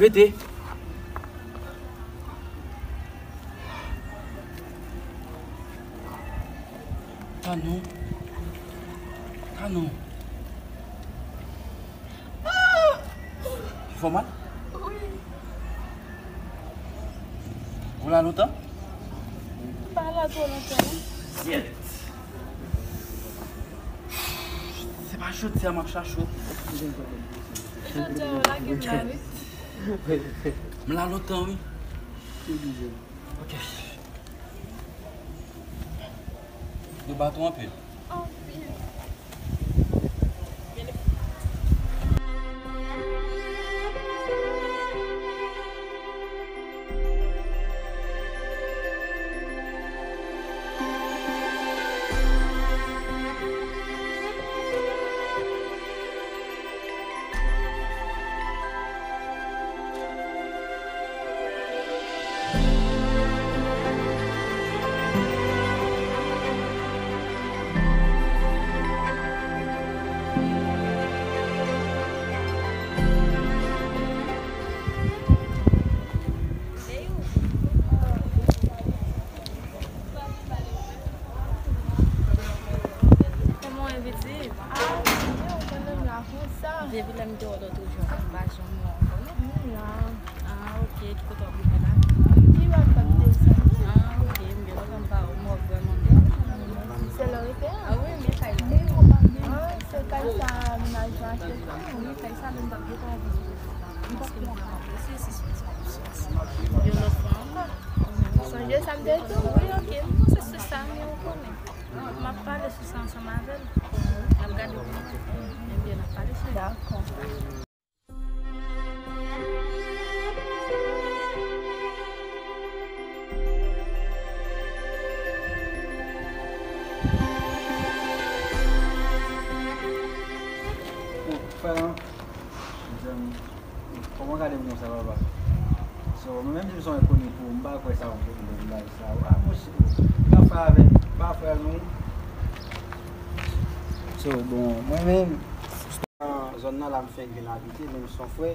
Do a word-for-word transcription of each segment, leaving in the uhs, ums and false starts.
Rete. Tanou. Tanou. Ou fè w mal? Wi. Ou la lontan? M pa la twò lontan, non. Shit! Se pa jodi a m ap chache w. Jodi a yo lage m la, wi. M la lontan, wi. Ok. Yo bat ou anpil? Anpil. Kòman w ye, pitit? Ah, byen, ou konnen m la konsa. Depi lè m te wè w lòt jou a, m pa janm wè w ankò, non. M la. Ah, ok. Ki kote w ap rete la? M pi ba k ap desann. Ah, ok. M gen lontan m pa wè w, m wè w vrèman byen. Se la w rete a? Ah, wi, m gen kay la. Ah, se kay sa mennaj la achte pou ou? Wi, kay sa menm m t ap gentan anvi. Paske m vrèman presye, si se yon lòt fwa ankò. Ou sonje sa m te di w? Wi, ok, m panse se sa, men ou konnen. M ap pale sou sa ansanm avè l. N ap gade pou nou. Ebyen, n ap pale sou li. Dakò. Bon, frè an, mezanmi, kòman w gade m konsa, papa? So, mwen menm si m se yon enkoni pou ou, m pa kwè sa yon pwoblèm, bagay sa. A, monchè, pa fè avè m, pa frè nou. So, bon, mwen menm, nan zòn nan la m fenk vin abite, men m se yon frè,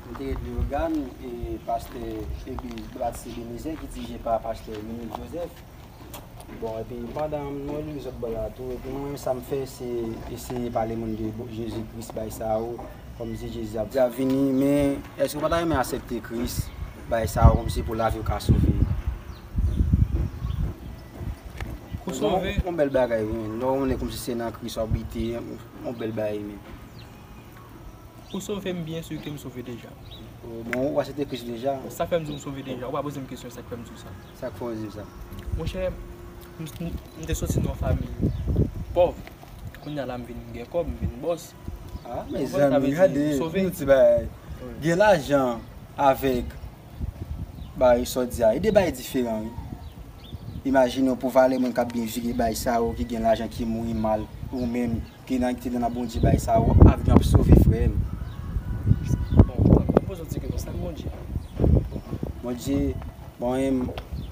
m te ret Leyogàn, e pastè legliz Batis Ebenezè ki dirije pa pastè Rinel Joseph. Bon, epi pandan m nan legliz lòt bò la tou, epi mwen menm sa m fè, se eseye pale moun de Jezi Kris, bay sa yo, kòmsi Jezi ap, ap vini, men èske w pa ta renmen aksepte Kris, bay sa yo, kòmsi pou lavi w ka sove? Pou sove? Yon bèl bagay, wi, men. Lè w konnen kòmsi se nan Kris w abite, yon bèl bagay, men. Ou sove m, byen si ke m sove deja. Oh, bon, ou aksepte Kris deja? Sa fè m di w m sove deja. Ou pa poze m kesyon sa k fè m di w sa. Sa k fè w di w sa? Monchè, m, m, m te soti nan yon fanmi pòv. Kounye a la m vin gen kòb, m vin bòs. Ah, mezanmi, gade, nou ti bagay. Gen lajan avèk bagay sa w di a. E de bagay diferan, wi. Imajine w pou valè moun k ap byen vire bagay sa yo, ki gen lajan, ki mouri mal, ou menm, ki nan, ki te nan Bondye bagay sa yo, avi w ap sove, frè m. Bon, m poze w ti kesyon, sa k Bondye? Bondye, bon, m,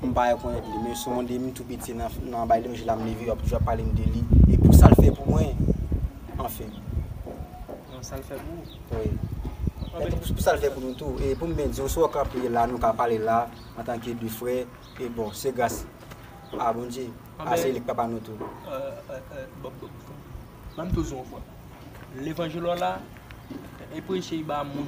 m pa rekonèt li, men se yon de m tou piti nan, nan bay levanjil la, m leve, yo ap toujou ap pale m de li, e pou sa l fè pou mwen, anfen. Non, sa l fè pou ou? Wi. E pou, pou sa l fè pou nou tou, e pou m byen di w, si w kanpe la, nou ka pale la, antanke de frè, e bon, se gras a Bondye, a se li k papa nou tou. Ban m tou di w yon fwa. Levanjil w la, e preche ba moun,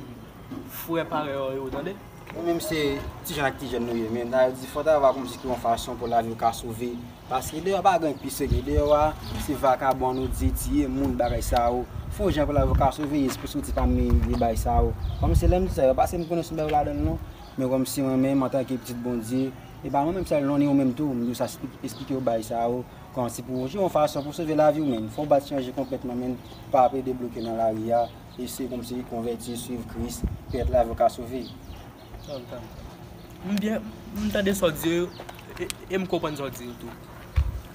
frè parèy w yo, tande? Nou menm se ti jèn ak ti jèn nou ye, men n a di fò ta va kòmsi ki yon fason pou lavi w ka sove. Paske deyò pa gen anyen k pi serye. Deyò a, se vakabon, nou di, tiye moun, bagay sa yo. Fè yon jan pou lavi w ka sove, espri soti pa m de bagay sa yo. Kòmsi lè m di sa yo, pa se m konnen si m pa yo ladan l non. Men kòmsi mwen menm, antanke pitit Bondye, e pa mwen menm sèl non, ni ou menm tou, m di w sa, esplike w bagay sa yo. Kòmsi pou yon fason pou sove lavi w menm. Fò w bat chanje konplètman, men pa ape debloke nan lari a. E se kòmsi konvèti, swiv Kris, pèt lavi w ka sove. Tann, tann. M byen, m tande sa w di yo, e, e m konprann sa w di yo tou.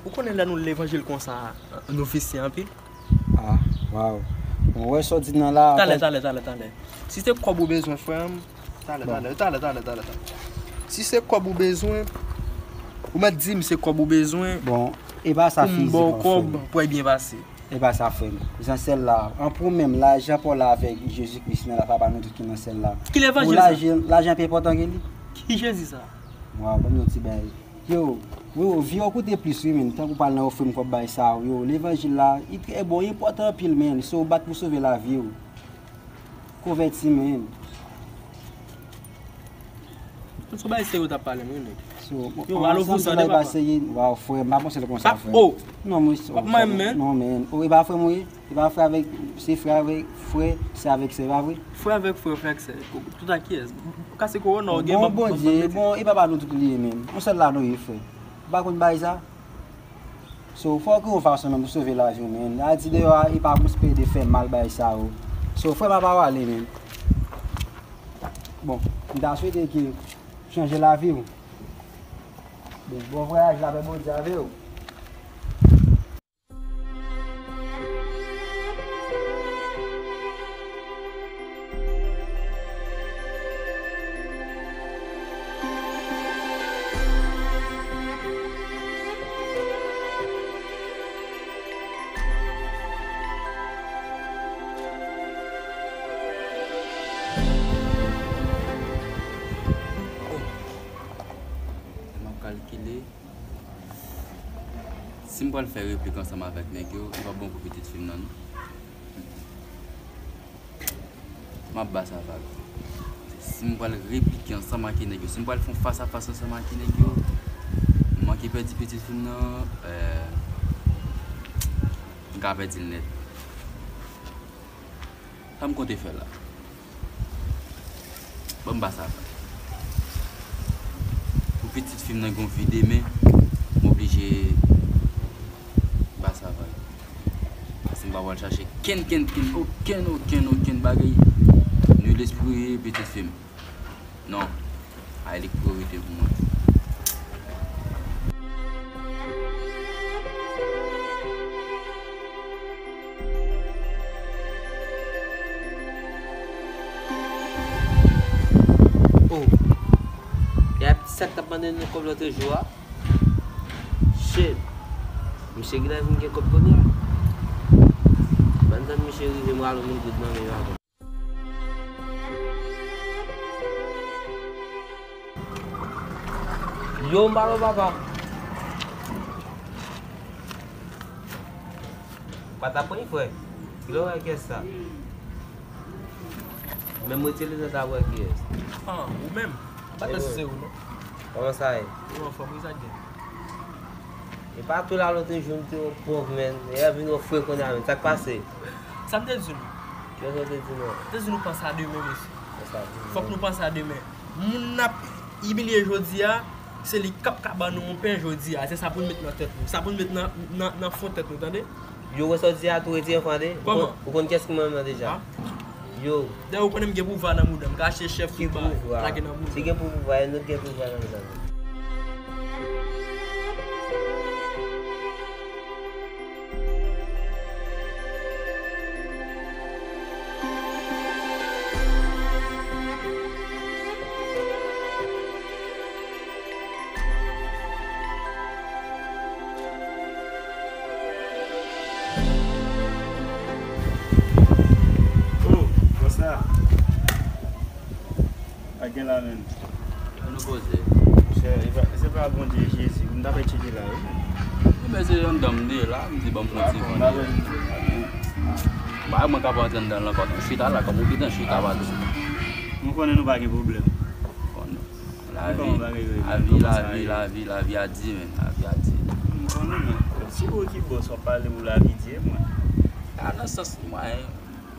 Ou konnen lè nou levanjil konsa, nou visye anpil. Ah, waw. Bon, wè sa w di nan la. Talè, talè, talè, talè. Si se kòb ou bezwen, frè m, talè, talè, talè, talè, talè, talè. Si se kòb ou bezwen, ou mèt di m se kòb ou bezwen. Bon, e pa sa fizik, anfen. Pou m ba w kòb, pou w byen pase. E pa sa, frè m. Jan syèl la, an pou menm, lajan pa w la avèk Jezi Kris nan la, papa nou tout ki nan syèl la. Ki levanjil sa? Lajan, lajan pi enpòtan ke li? Ki Jezi sa? Waw, ban m yon ti bagay. Yo, yo, vi w koute plis, wi, menn. Tankou pral nan ofri m kòb bay sa, yo, levanjil la, li trè bon, li enpòtan anpil, menn. Se w bat pou sove lavi w. Konvèti, menn. Tout sou bagay serye w t ap pale m, wi, nèg. So, yo, alo, vou sante, papa. Waw, frè, m pa panse l konsa, frè. Oh! Non, mwen, w ap manyen m, menn. Non, menn. Oh, e pa frè m, wi. E pa frè avèk, se frè avèk frè, sè avèk sè, pa vre? Frè avèk frè, frè avèk sè. Tout a kiyès? Ou kase kowona, ou gen bon, Bondye, bon, e papa nou tout li ye, menn. Yon sèl la nou ye, frè. Ou pa konn bagay sa? So, fò w gen yon fason menm pou sove lavi w, menn. Ayiti deyò a, e pa pou se de fè mal bagay sa yo. So, frè m ap ale, menn. Bon, m ta swete ke w chanje lavi w. Bon, bon vwayaj, lapè Bondye avè w. M ap kalkile. Si m pral fè replik ansanm avèk nèg yo, li p ap bon pou pitit fi m nan, non. M ap ba sa vag. Si m pral replike ansanm ak nèg yo, si m pral fè yon fas a fas ansanm ak nèg yo, m manke pèdi pitit fi m nan, eh, m ka pèdi l nèt. Sa m konte fè la? Ban m ba sa vag. Pou pitit fi m nan gen yon vi demen, m oblije ba sa vag. Paske m pa pral chache kenn, kenn, kenn, okenn, okenn, okenn bagay. Ni lespri pitit fi m. Non. Ay li k priyorite pou mwen. Oh. E a ti sa k t ap mande nou kòb lòt jou a? Shit. Misye genlè vin gen kòb kounye a. Ban m tann misye rive, m rale yon moun goud nan men l avan. Yo, m pa wè papa. Pa t ap pran frè. Kilè w wè kès sa? Menm retire l, sa ta wè kiyès. Ah, ou menm? M pa t si se ou, non. Kòman sa ye? Ou anfòm, wi, sa k gen? E pa tou la lòt jou m te yon pòv, menn. E a vin yon frè kounye a, menn. Sa k pase? Sa m te di nou? Kiyès ou te di nou? M te di nou panse a demen, mesye. Panse a demen. Fòk nou panse a demen. Moun n ap imilye jodi a, se li k ap ka ban nou yon pen jodi a. Se sa pou n met nan tèt nou. Sa pou n met nan, nan, nan fon tèt nou, tande? Yo, wè sa w di a tou, retire anfan de. Kòman? Ou konn, ou konn kiyès ki manman deja? Ah. Yo. Dayè, ou konnen m gen pouvwa nan mouda m. M ka achte chèf tout bagay, lage nan mouda m. Ki pouvwa? Si gen pou pouvwa, e nou k gen pouvwa nan mouda nou. Oh, bòs la. Pa gen la menm. Pou nou poze. Monchè, e pa, se pa Bondye, Jezi, m t ap etidye la, wi. Wi, men se anndan m te ye la, m di ban m pran ti van. Ba mwen ka pa antre anndan l ankò, non. Chita la, kòm ou gentan chita, pa tou. Nou konnen nou pa gen pwoblèm. Konnen. Lavi, lavi, lavi, lavi, lavi a di, men, lavi a di. M konnen, men. Si ou ki bòs, w ap pale pou lavi di, e mwen. A, nan sans mwen,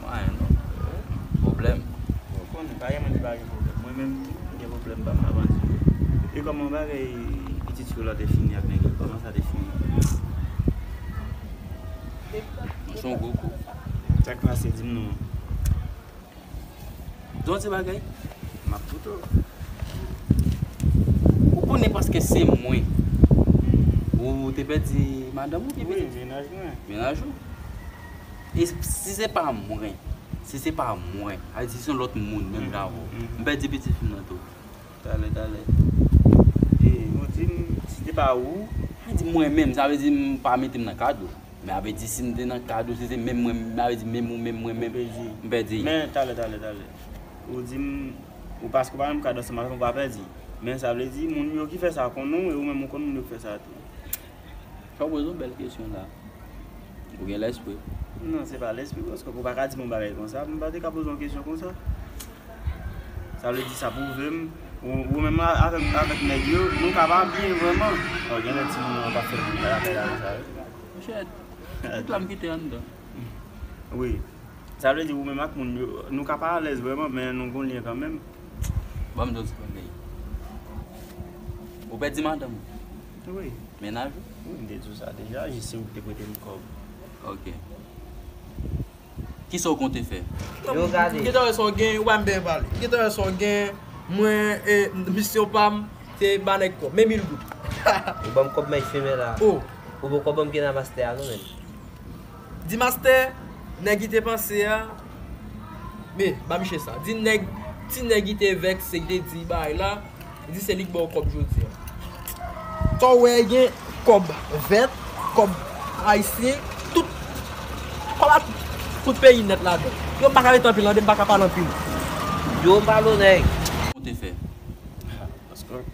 mwen, non. Pwoblèm. Ou konnen, pa gen moun ki pa gen pwoblèm. Mwen menm tou, m gen pwoblèm pa m avan di. E kòman bagay pitit fi w la te fini ak nèg yo? Kòman sa te fini? Mwen se yon gwo kou. Sa k pase, di m non. Di yon ti bagay. M ap koute w. Ou konnen paske se mwen. Ou te pèdi madanm ou, wi, pitit? Mennaj mwen. Mennaj ou? E si se pa mwen, si se pa mwen, a di se yon lòt moun menm jan avè w. M pèdi pitit fi m nan tou. Talè, talè. E, ou di m, si te pa ou? A di mwen menm, sa vle di m pa mete m nan kado. Men sa vle di, si m te nan kad ou, si se menm mwen, sa vle di, menm ou, menm mwen, menm, m pèdi. Men, talè, talè, talè. Ou di m, ou paske ou pa menm kad ansanm avè m, ou pa pèdi. Men sa vle di, moun yo ki fè sa konn ou, e ou menm ou konn moun yo ki fè sa tou. Sa w poze yon bèl kesyon la. Ou gen lespri. Non, se pa lespri, paske ou pa ka di m yon bagay konsa, m pa te ka poze yon kesyon konsa. Sa vle di sa pwouve m, ou, ou menm avèk, avèk nèg yo, nou ka pa byen vrèman. Bon, gen lè timoun yo pa fè bagay la konsa, wi. Monchè, tout la m kite anndan. Wi. Sa vle di ou menm ak moun yo, nou ka pa alèz vrèman, men nou gon lyen kanmenm. Ban m di w ti bagay. Ou pèdi madanm ou? Wi. Mennaj ou? Wi, m te di w sa deja, jis se ou ki te prete m kòb. Ok. Kisa w konte fè? Yo gade. M gentan wè sa w gen, ou pa m byen pale. M gentan wè sa w gen, mwen, e, misyon pa m, se ba nèg kòb. Men mil goud. Ou ban m kòb men fimen la. Oh. Ou poko ban m kidnapè a non, menm. Di mastè, nèg ki te panse a, men, ba miche sa. Di nèg, ti nèg ki te vèkse, ki te di bagay la, li di se li k ba w kòb jodi a. Sa w wè gen kòb vèt, kòb ayisyen, tout, kòb a tout peyi nèt ladan. Yo m pa ka rete anpil, tande, m pa ka pale anpil. Yo m pale w nèg. Ou te fè? Paske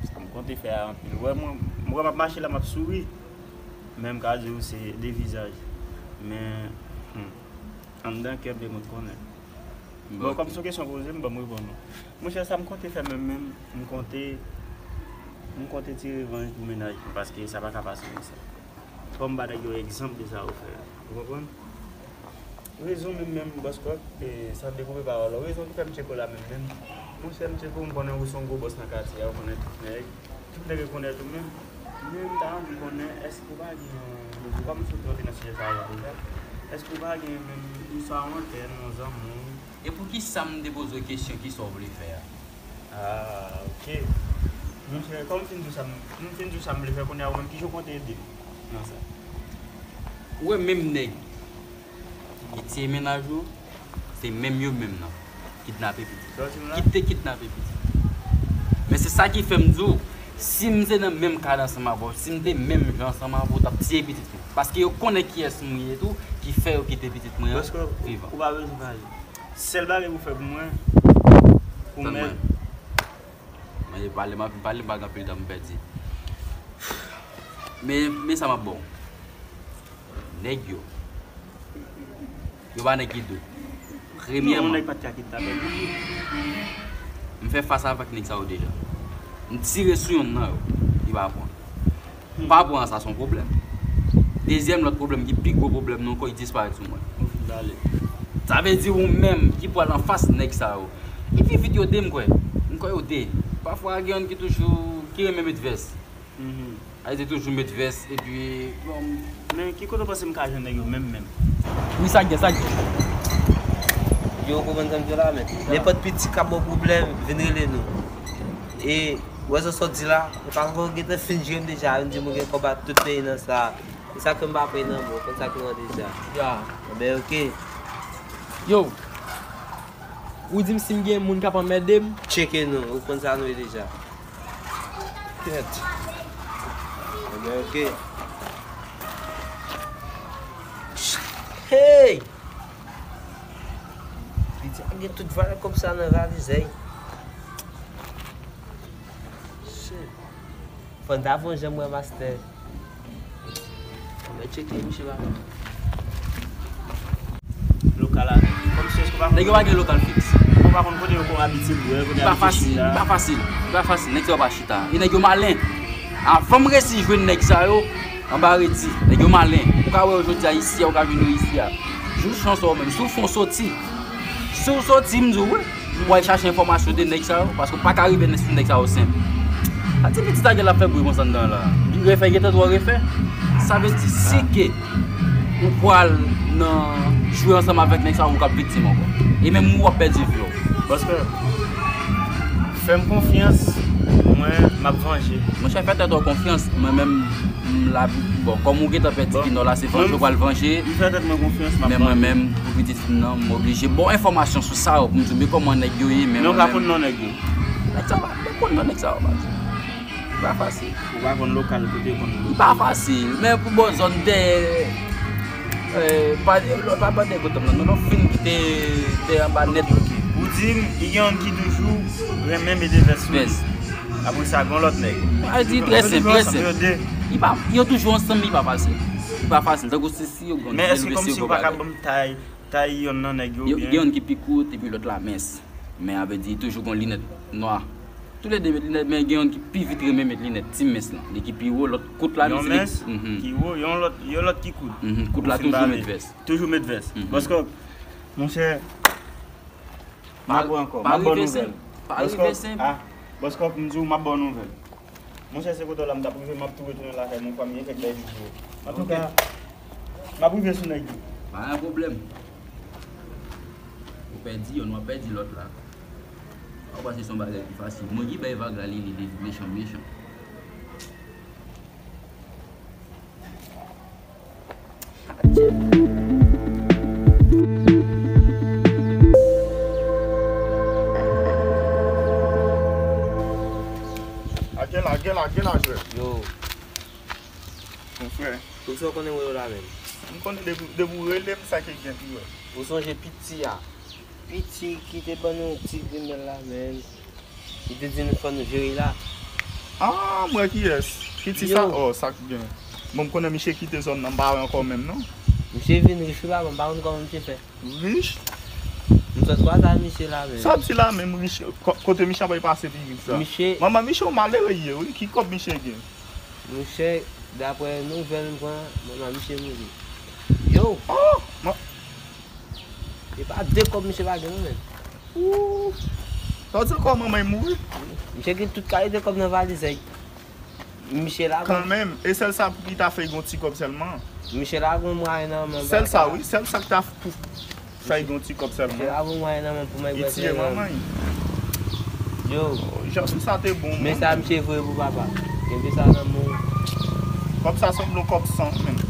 sa m konte fè a anpil. Wè mwen, m wè m ap mache la, m ap souri. Men m ka di w se de vizaj. Men, hmm, anndan kè m te konn konnen. Bon, kòm se yon kesyon poze m, ban m reponn ou. Monchè, sa m konte fè menm, menm, m konte, m konte tire revanj pou mennaj mwen, paske sa pa ka pase konsa. Fò m ba nèg yo egzanp de sa yo fè a. Ou konprann? Rezon menm menm, bòs kòk, e, san dekoupe pawòl ou, rezon ki fè m tcheke w la menm menm. Monchè, m tcheke w, m konnen ou se yon gwo bòs nan katye a, ou konnen tout nèg. Tout nèg rekonèt ou menm. Men m ta anvi konnen, èske ou pa gen, kòm ou sot rantre nan sijè sa a deja, èske ou pa gen menm yon sa yon antèn, yon zanmi w? E poukisa m te poze w kesyon kisa w vle fè a? Ah, ok. Monchè, kòm m fin di w sa m, m fin di w sa m vle fè, kounye a ou menm, kijan w konte ede m nan sa? Ou wè menm nèg ki tiye mennaj ou, se menm yo menm nan kidnape pitit. Sa w di m la? Ki te kidnape pitit. Men se sa ki fè m di w, si m te nan menm kad ansanm avè w, si m te menm jan ansanm avè w, w t ap tiye pitit ou. Paske yo konnen kiyès m ye tou, ki fè yo kite pitit mwen an vivan. Paske ou pa bezwen pale. Sèl bagay ou fè pou mwen, ou mèt. Mwen, pale, m ap pale, m pa gen anpil tan m pèdi. Men, men sa m ap ba w. Nèg yo. Yo pa nèg ki dou. Premyèman, m fè fas avèk nèg sa yo deja. M tire sou yonn nan yo. Li pa pran. M pa pran sa, se yon pwoblèm. Dezyèm, lòt pwoblèm ki pi gwo pwoblèm nou ankò, li disparèt sou mwen. Sa vle di ou menm ki pral anfas nèg sa yo. Li pi vit yo de, m kwè. M kwè yo de. Pafwa, gen yonn ki toujou, ki renmen met vès. Mhm. Ay, te toujou met vès, epi, bon. Men ki kote w panse m ka jwenn nèg yo menm, menm? Wi, sa gen, sa gen. Yo, ou konprann sa m di w la, men. Nenpòt pitit k ap ba w pwoblèm, vin rele nou. E, ou wè sa w sot di la, ou pa ankò gentan fin jwe m deja, vin di m ou gen kòb a tout peyi nan sa. E sa ke m pa pran nan men w, konn sa ke w an deja. Ya. Enben, ok. Yo, ou di m si m gen moun k ap anmède m? Tcheke nou, ou konn sa nou ye deja. Kèt. Enben, ok. Hey! Li di, a gen tout valè kòb sa nan valiz, hey. Shit. Fò n ta fè yon jan mwen mastè. Mwen tcheke misye pa. Lokal la. Kòm si èske w pa konn. Nèg yo pa gen lokal fiks. Ou pa konn kote yo ko abitye bwè, kote yo abitye chita. Li pa fasil, li pa fasil. Li pa fasil. Nèg sa yo pa chita. E nèg yo malen. Avan m resi jwenn nèg sa yo, anba redi. Nèg yo malen. Ou ka wè yo jodi a isi a, ou ka jwenn yo isi a. Jou chans ou menm. Si w fè yon soti, si w soti, m di w, wi. Ou al chache enfòmasyon de nèg sa yo, paske w pa ka rive sou nèg sa yo senp. Sa ti pitit la gen l ap fè bri konsa anndan la. Li refè, gentan twò refè. Sa vle di, si ke ou pral nan jwe ansanm avèk nèg sa yo, ou k ap viktim ankò. E menm ou, w ap pèdi vi w. Paske, fè m konfyans, mwen, m ap vanje. Monchè, fè tèt ou konfyans, mwen menm, m la, bon, kòm ou gentan pèdi Pinò la, se vanje ou pral vanje. M fè tèt mwen konfyans, m ap vanje. Men mwen menm, pou pitit fi m nan, m oblije ba w enfòmasyon sou sa yo, pou m di w men kòman nèg yo ye, men mwen menm. Men w ka konn non nèg yo. Nèg sa yo pa, m konn non nèg sa yo, baz. Pa fasil. Ou pa konn lokal kote konn Li pa fasil, men pou bò zòn dèyè, eh, pa, pa, pa dèyè bòtòm nan, non, lè w fin kite dèyè anba nèt. Ou di m, gen youn ki toujou renmen mete vès sou li. Apre sa, gen lòt nèg. Sa di trè senp, trè senp. Li pa, yo toujou ansanm, li pa fasil. Li pa fasil. Tankou si, si yo gen Men èske kòmsi ou pa ka ban m tay, tay youn nan nèg yo, oubyen? Gen youn ki pi kout, epi lòt la mens. Men a vle di, toujou gen linèt nwa. Toulède met linèt, men gen youn ki pi vit renmen met linèt, ti mens lan. Li ki pi wo, lòt kout la, li se li. Yon mens ki wo, yon lòt, yon lòt ki kout. Kout la toujou met vès. Toujou met vès. Bòskòp, monchè, m ap wè ankò. M ap ba w nouvèl. Bòskòp, ah, Bòskòp, m di w, m ap ba w nouvèl. Monchè, se kote w la m t ap rive, m ap tou retounen lakay mwen, fwa m gen kèk bagay pou m fè. Antouka, m ap rive sou nèg yo. Pa gen pwoblèm. Ou pèdi youn, w ap pèdi lòt la. Ou panse se yon bagay ki fasil. Mwen ki bay vag la, li, li, li mechan, mechan. Gen la, gen la, gen la, jwè. Yo. Mon frè. Pou sa w konnen mwen yo la menm. M konnen depi, depi w rele m sa ki gen pi wè. Ou sonje piti a. Piti ki te ban nou ti grimèl la menm. Li te di nou fò nou jere la. Ah, m wè kiyès. Piti sa, oh, sa k gen. Bon, m konnen misye kite zòn nan, m pa wè ankò menm non. Misye vin rich wi papa, m pa konn kòman misye fè. Rich? M sot kwaze a misye la menm. Sa w di la menm, rich, kote misye ap pase pi rich sa? Misye. Manman misye yon malere ye wi, ki kòb misye gen? Monchè, daprè nouvèl m pran, manman misye mouri. Yo! Oh! E pa de kòb misye pa gen non menm. Ooh! Sa w di ankò, manman l mouri? Misye gen tout kalite kòb nan valiz li. Misye la gen. Kanmenm, e sèl sa pou ki ta fè l gen yon ti kòb sèlman. Misye la gen yon mwayen nan men l. Sèl sa wi, sèl sa ki ta pou fè l gen yon ti kòb sèlman. Misye la gen yon mwayen nan men l pou men l. Li tiye manman l. Yo. Jan sou sa te bon. Men sa misye voye pou papa. Kenbe sa nan men w. Kòb sa sanble yon kòb san wi menm.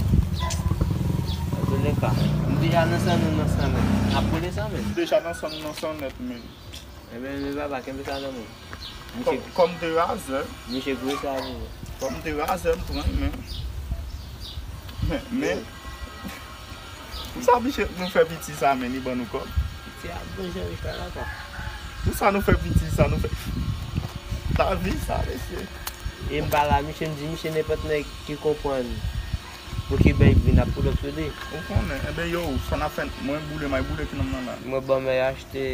Antouleka, m deja nan san nou nan san nèt. N ap boule san menm. M deja nan san nou nan san nèt menm. Ebyen, men papa, kenbe sa nan men w. Kòm te razè. Misye voye sa pou ou. Kòm te razè, m pran l, men. Men, men. Pou sa misye nou fè piti sa, men li ban nou kòb. Piti a bon jan rich la la pa. Pou sa nou fè piti sa, nou fè. Lavi sa, mesye. E m pa la, misye m di misye nenpòt nèg ki konprann. Pou ki bèy vin ap pwodòk sou li. Ou konnen, enben yo, sa n ap fè, mwen boule, m ay boule ki nonm nan la. Mwen ban mè achte.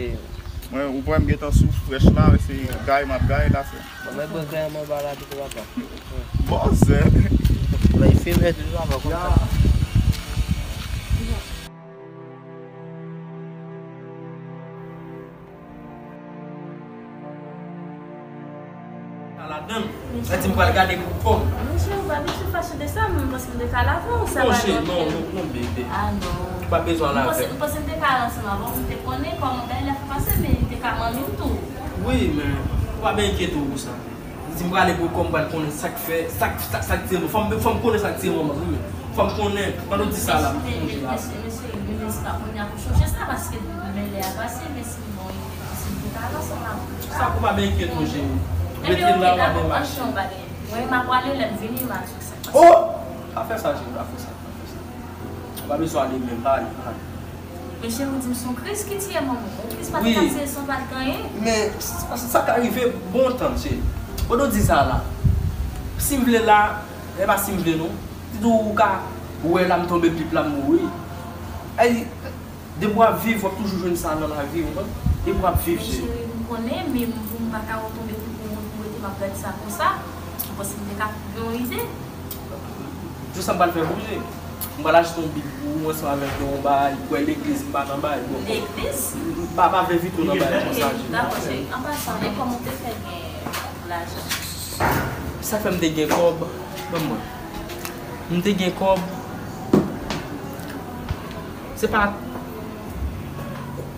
Mwen, ou pran m gentan sou frèch la, se gay m ap gay la, frè. Ban mè bwè gay an anba la pito papa. Bòzè. Mwen fimè tou papa konsa. Sa ladan l. Sa di m pral gade pou kò m. Monchè, ou pa bezwen fache de sa, mwen panse m te ka lave w, sa pa gen anpil. Non, cheri, non, non, non, bebe. Ah non. Ou pa bezwen lave. M panse, m panse m te ka al ansanm avè w, m te konnen kòman bagay la fè pase, men m te ka manmi w tou. Wi, men ou pa byen enkyete w pou sa. Li di m prale pou kò m, m pral konnen sa k fè, sa k, sa, sa k tire manman. Fò m, fò m konnen sa k tire manman, wi, men. Fò m konnen, pandan w di sa la, m sonje la. Mesye, mesye, mesye, mesye, pa konnen a pou chonje sa, paske depi men lè a pase, men si m bon, si m pou ka al ansanm avè w. Sa pou pa byen enkyete w, cheri. Rete la, w ap byen mache. Mwen, m ap prale, lè m vini, m a di w sa k pase. Oh! Pa fè sa, cheri, pa fè sa, pa fè sa. Ou pa bezwen ale menm, pa ale, pa ale. Men cheri, ou di m se yon kriz ki tiye manman w. Yon kriz pa t ka tiye san pa t gen anyen. Men sa, sa ka rive bon tan, cheri. Pandan w di sa la, si m vle la, e pa si m vle non. Di tou ou ka wè la m tonbe pip la m mouri. Ay, depi w ap viv, w ap toujou jwenn sa nan lavi, ou konprann? Depi w ap viv, cheri. Men cheri, m konnen, men pou m pa ka retonbe pip pou m rete, m ap gade sa konsa. M panse m te ka gen yon ide. Jou sa m pral fè pou ou, cheri. M pral achte yon bib pou ou ansanm avèk yon bagay, pou w al legliz, m pa nan bagay. Bon. Legliz? M pa, pa vle envite w nan bagay konsa, cheri. Dakò, cheri. An pasan, men kòman w te fè gen lajan? Sa k fè m te gen kòb, ban m wè. M te gen kòb. Se pa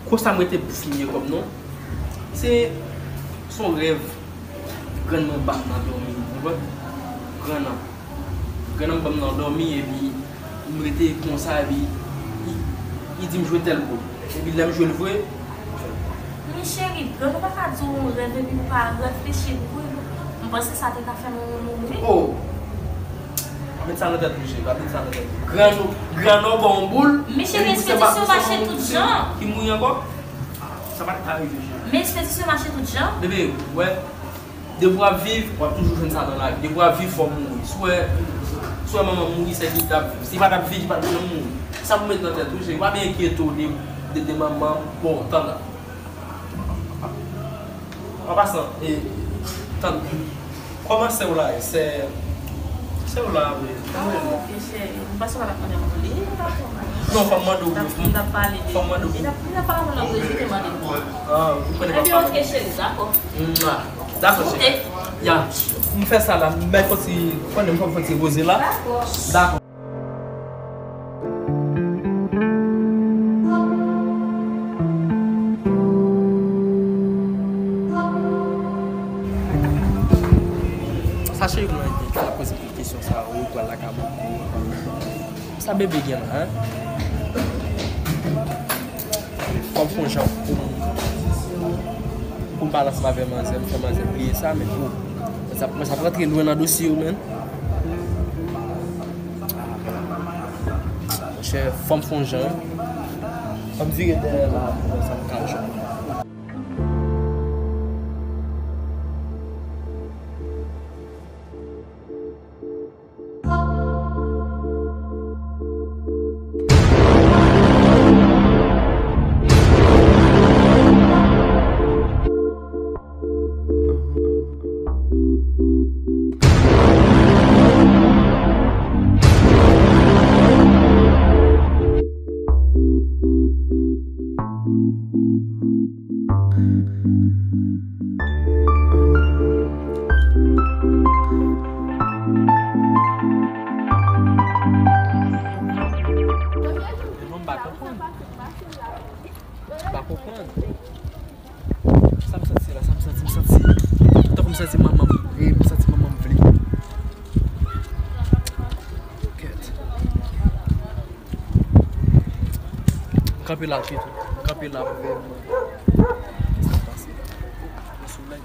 konsa m rete pou fin gen kòb, non. Se, se yon rèv. Grann nan ban m nan dòmi, ou konprann? Grann nan. Grann nan ban m nan dòmi, epi m rete konsa, epi li, li di m jwe tèl bòl. Epi lè m jwe l vre. Men cheri, grann ou pa ka di w yon rèv epi ou pa reflechi pou l. Ou panse sa te ka fè manman m mouri? Oh! Pa met sa nan tèt ou, cheri, pa met sa nan tèt ou. Grann, grann ou ba w boul. Misye gen ekspedisyon mache tout jan. Ki mouri ankò? Sa pa t ka rive, cheri. Men ekspedisyon mache tout jan. Bebe, ou wè, depi w ap viv, w ap toujou jwenn sa nan lavi. Depi w ap viv, fò w mouri. Si w wè, si w wè manman mouri, se li k ap viv. Si li pa t ap viv, li pa t janm mouri. Sa pou met nan tèt ou, cheri. Pa byen enkyete w de, de, de manman. Bon, tann la. An pasan, e, tann, kòman sè w la ye? Sè, sè w la, wi. Ah, ok, cheri. M panse w pa t ap mande m pou li. Non, fò m mande w, wi. Fò m mande w, wi. Li t ap pale avèk mwen, li te mande m. Ah, ou konnen m ap pale. Ebyen, ok, cheri, dakò. Mwa. Dakò, cheri. Ya, m fè sa la, m bay fò ti, konnen m fò m fè ti poze la. Dakò. Dakò. Sa cheri mwen ki ka poze m kesyon sa, ou pral lakay bòkò. Sa bebe gen la, en? Fò m fè yon jan pou m, pou m pale ansanm avè manzè, m fè manzè bliye sa, men bon, mwen sa, mwen sa rantre lwen nan dosye yo, men. Monchè, fò m fè yon jan, wi. Fò m vire dèyè la pou wè sa m ka jwenn. Non, m pa konprann. M pa konprann. Sa m santi la, sa m santi, m santi. Tankou m santi manman m vre, m santi manman m vle. Kèt. M kanpe la pito. M kanpe la pou veye mwen. Sa k pase la? Nan solèy.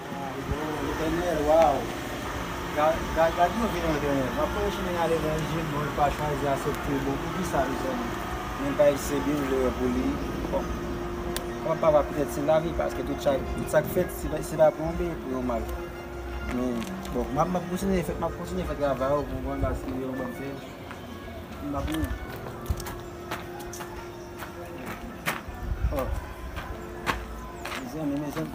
Ah, bon, Letènèl, waw. Ga-, ga-, gad yon vi non, Letènèl. M ap prale chemen a levanjil, bon, l pa chwazi aksepte, bon, poukisa, mezanmi? Men l pa egziste, byen vle wè pou li. Bon. Papa, papa, petèt se lavi, paske tout sa, tout sa k fèt, se pa, se pa pou yon byen, pou yon mal. Men, bon, m ap, m ap kontinye fè, m ap kontinye fè travay, ou konprann, paske yo ban m fè. M ap mouri. Oh. Mezanmi, mezanmi.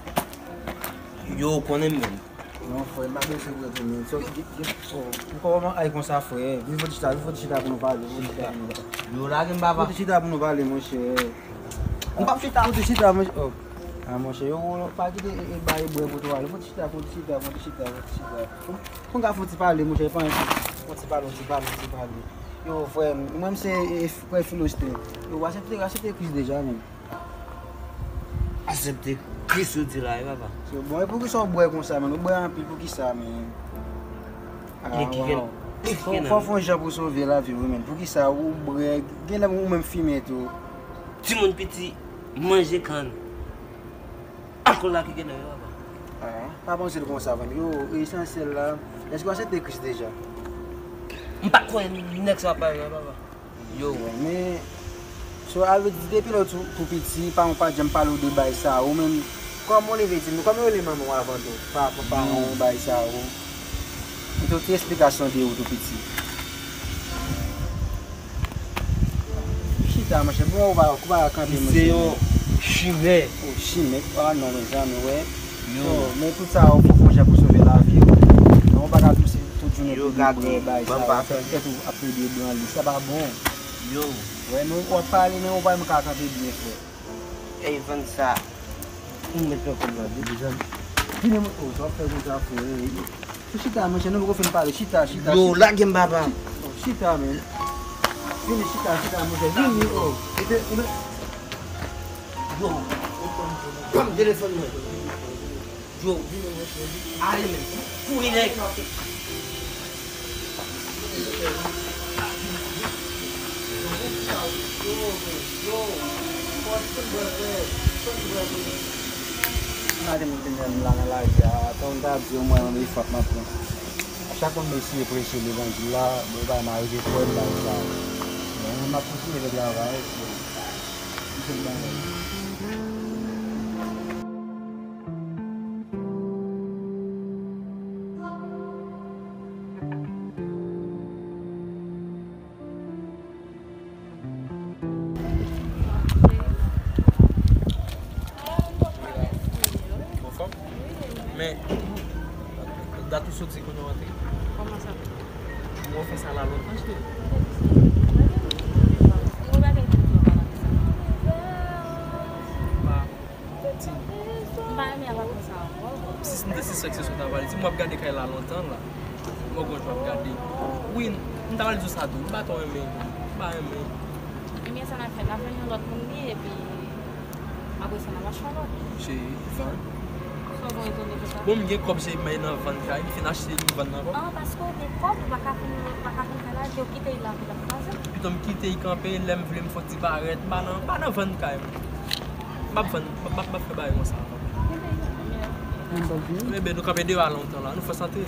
Yo, ou konnen m menm. Non, frè, m pa bezwen retounen. So, gen, gen, oh, ou kòman ay konsa, frè? Vin fò ti chita, vin fò ti chita pou nou pale, vin fò ti chita pou nou pale. Yo, lage m, papa. Fò ti chita pou nou pale, monchè. M p ap chita. Fò ti chita, monchè. Oh. Ah, monchè, yo, yo, pa kite e, e, bay bwè pou tou ale. Fò ti chita, fò ti chita, fò ti chita, fò ti chita. Fò, fò n ka fò ti pale, monchè, pa yon ti pale, yon ti pale, yon ti pale. Yo, frè m, mwen, m se, e, frè Filosté. Yo, aksepte, aksepte Kris deja, menm. Aksepte Kris, ou di la, wi, papa. So, bon, e poukisa w bwè konsa, menm? Ou bwè anpil, poukisa, menm? Ah, waw. Fò, fò fè yon jan pou sove lavi w, menm. Poukisa ou bwè? Genlè ou menm fimen tou. Timoun piti, manje kann. Alkòl la ki genlè yo, papa. Ah, pa panse l konsa, frè m. Yo, esansyèl la, èske w aksepte Kris deja? M pa t kwè nèg sa ap pale la, papa. Yo. Men, so, a vle di, depi lè w tou, tou piti, paran w pa t janm pale w de bagay sa yo, ou menm, kòman w leve di m, kòman yo rele manman w avan tou? Pa, pa, paran w, bagay sa yo. Mete yon ti esplikasyon de ou tou piti. Chita, monchè. Bon, ou pa, ou pa kanpe, monchè. Li se yon chimè. Oh, chimè. Ah, non, mezanmi, wè. Yo. Yo, men tout sa, ou fè yon jan pou sove lavi w. Non, ou pa ka touse tout jounen pou di w bwè, bay sa, ou fè tèt ou ap plede ebranle. Sa pa bon. Yo. Wè, men w ap pale, men ou pa menm ka kanpe byen, frè. Ey, vann sa. Ou met yon kòb la, wi. Vini, oh, sa w ap fè konsa, frè. Sou chita, monchè, nou poko fin pale. Chita, chita, yo, chita. Lage m, papa. Oh, chita, men. Vini, chita, chita, monchè. Vini, oh. Epi, epi. Yo, pran telefòn mwen. Yo, ale men. Kouri, nèg. Yo, monchè, vini. Maten m te menm la nan lari a, tankou m ta di w, mwen menm e fòt m ap pran. A chak moun m eseye preche levanjil la, bon, e pa m arive kwè m nan sa. Bon, m ap kontinye fè travay, bon, m fè travay. Anfòm? Men, dat ou soti kounye w antre? Kòman sa? Mwen fè sa la lontan, cheri. Mwen pa gen tan pou pale avè sa. Ba, ti. M pa renmen ap ap fè sa ankò. Si se te se sèks se sou ta pale, ti, m ap gade kay la lontan la. Mwen gon jan ap gade. Wi, m ta pral di w sa tou. M pa twò renmen. M pa renmen. Ebyen, sa n ap fè? N ap jwenn yon lòt moun li, epi apre sa, n ap achte yon lòt. Cheri, vann. Sa w gon etone konsa? Bon, m gen kòb, cheri, m al nan vann kay. M fin achte, m vann nan kòb. Ah, paske w gen kòb, ou pa ka fin, ou pa ka fin fè lage, ou kite l la pou l ap kraze. Pito m kite l kanpe, lè m vle m fè yon ti barèt, m pa nan, m pa nan vann kay, mwen. M ap vann, m ap, m ap fè bagay konsa. Mwen pa vini. Men, ben, nou kanpe deyò a lontan la, nou fòs antre.